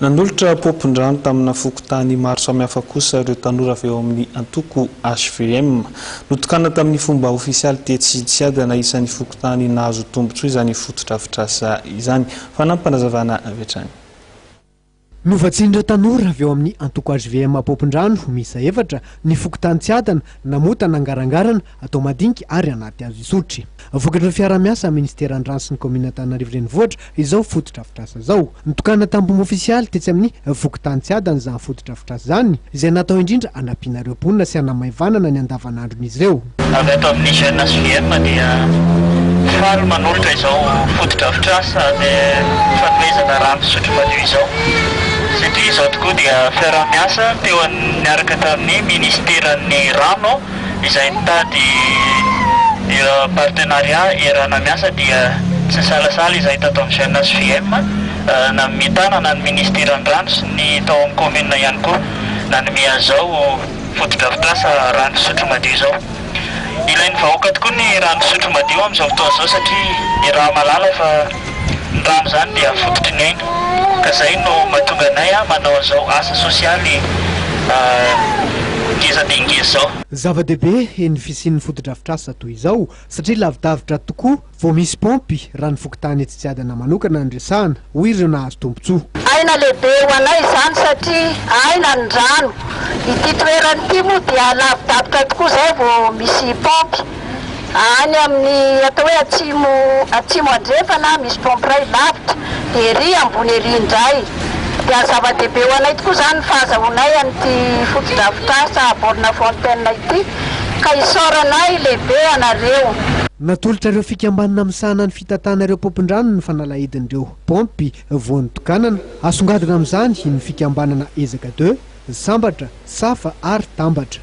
Nanolotra paompin-drano tamina fokontany maro samihafa kosa ireo tanora avy ao amin'ny antoko HVM. Notokanana tamin'ny fomba ofisialy tetsy Tsiadana, isan'ny fokontany nahazo tombontsoa izany fotodrafitrasa izany. Fanampinazavana avy hatrany. Novatsian'ireo tanora avy ao amin'ny antoko HVM paompin-drano miisa efatra ny fokontany Tsiadana, Namotana, Angarangarana, atao madinika ary anaty hazo Isotry. Vokatry ny fiaraha-miasa amin'ny Ministeran'ny Rano sy ny Kaominina Antananarivo Renivohitra izao fotodrafitrasa izao. Nitokanana tamin'ny ofisialy tetsy amin'ny fokontany Tsiadana izany fotodrafitrasa izany, izay natao indrindra hanampiana ireo mponina sy hanamaivanana ny andavanandron'izy ireo. Avy ato amin'ny Jeunes HVM dia faly manolotra izao fotodrafitrasa fanomezana rano fisotro madio izao satria izao tokoa dia fiaraha-miasa teo niaraka tamin'ny Ministeran'ny Rano izay nitady partenariat iarahana miasa dia tsy nisalasala izahay tato amin'ny Jeunes HVM nanome tanana ny Ministeran'ny Rano sy ny tao amin'ny commune ihany koa nanome an'izao fotodrafitrasa rano fisotro madio izao. Ilain'ny vahoaka tokoa ny rano fisotro madio amin'izao fotoana izao satria iaraha-mahalala fa ny rano izany dia fototry ny aina ka izay no mahatonga anay manao an'izao asa sosialy ngeza dia ngeza izao. Zava-dehibe ny fisian'ny fotodrafitrasa toy izao satria lavidavitra tokoa vao misy paompy raha ny fokontany etsy Tsiadana manokana no resahana, hoy ireo nahazo tombontsoa. Aina lehibe ho anay izany satria aina ny rano. Ity toerana ity moa dia lavidavitra tokoa izay vao misy paompy. Any amin'ny atao hoe atsimo atsimo andrefana misy paompy iray lavitra dia ery ambony ery indray. Dia zava-dehibe ho anay tokoa izany ny fahazahoanay an'ity fotodrafitrasa borne fontaine ity ka isaoranay lehibe anareo. Natolotra ireo fikambanana misahana ny fitantana ireo paompin-drano ny fanalahidin'ireo paompy vao notokanana. Asongadina amin'izany ny fikambanana Ezaka deux, Sambatra, Safa ary Tambatra.